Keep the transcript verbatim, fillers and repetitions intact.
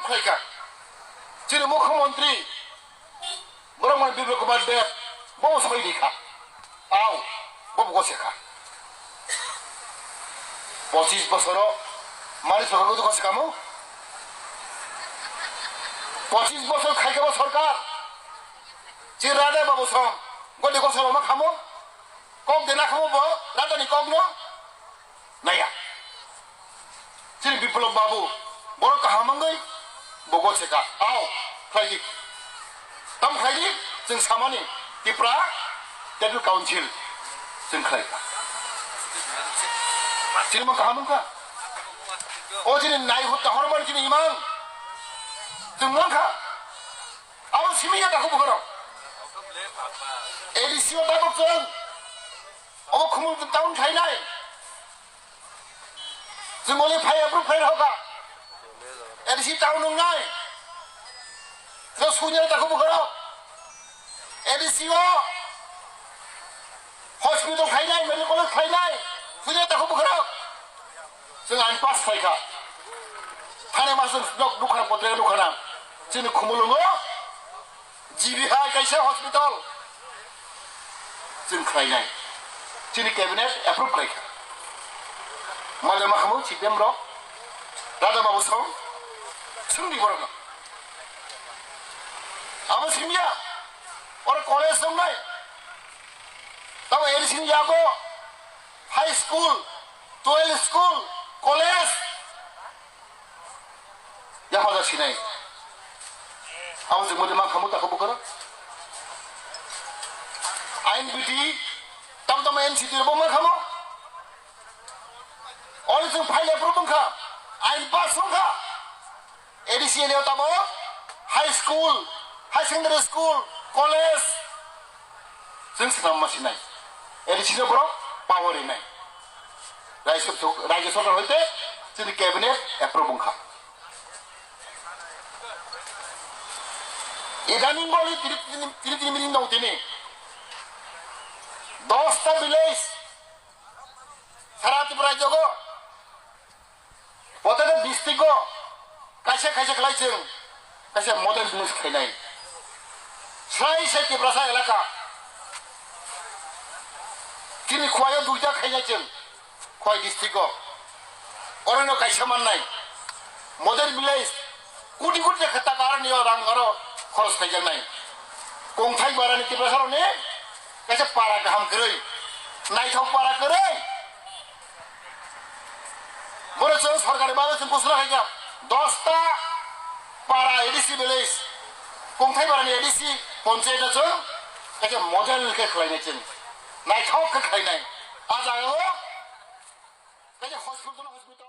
khlaikha. Chini mukhyamantri borok mai Biplab Kumar Deb bo soi di kha. Au, bo bo se kha. Pochis bosoro mari sorkar ko se kamo. Pochis bosor khaikha bo sorkar. Chini Radha Babu song godi ko solo ma khamo. Kok de na khamo bo Radha ni kok no. Naya. Chini Biplab Babu, borok kaham wngwi bo gol seka. Ao, khlai di. Tam khlai di, chwng samani Tipra Tribal Council chwng khlai kha. Chini mang kaham wngkha. O chini nai hutta hormani chini imang. Chwng wngkha. Abo simi ya dakhuk bukharo. A D C o tabuk chwng. Obo khumul town khlainai. Chwng oli phai approve khlai rokha. A D C town wngnai. Chwng sunya dakhuk bukharo. A D C o hospital khlainai, medical college khlainai. Sunya dakhuk bukharo. Chwng ain pass khlaikha. Thani masuk nok nukhana potre nukhana. Chini khumulungo G B hai kaisa hospital. Chwng khlainai. Chini cabinet approve khlaikha. Mada makhamo C P M rok. Radha Babu song. Sungdi borokno. Abo simya. Oro college songnai. Tamo A D C ni yago. High school, twelve school, college. Yapha jak sinai. Abo je mode mang khamu tako bukaro. Ain biti tam tam N C T bo mang khamu. Ori jeng phai le bro bung kha. Ain pass song kha. A D C area tamo high school, high secondary school, college. Chwng swnam ma sinai. A D C no borok power rinai. Raijyo, Raijyo Sarkar hoite chini cabinet approve wngkha. Idaning boli tiri tini, tiri tini meeting dong tini. Dosta village. Sara Tripura jogo. Protected district o kaisa kaisa khlai chwng kaisa model village khainai. Sai sai Tiprasa elaka. Chini Khowai o duita khainai chwng Khowai district o. Orono kaisa mannai. Model village koti koti taka aroni o rang aro khoros khaijaknai. Kongthai barani Tiprasa roni kaisa para kaham kwrwi. Naithok para kwrwi. Boro chwng sorkari bagwi chwng kusura khaikha. Dosta para A D C village, Kongthai barani A D C panchayat no chwng kaisa model khe khlainai chwng. Naithok khe khlainai. A jagao kaisa hospital, hospital.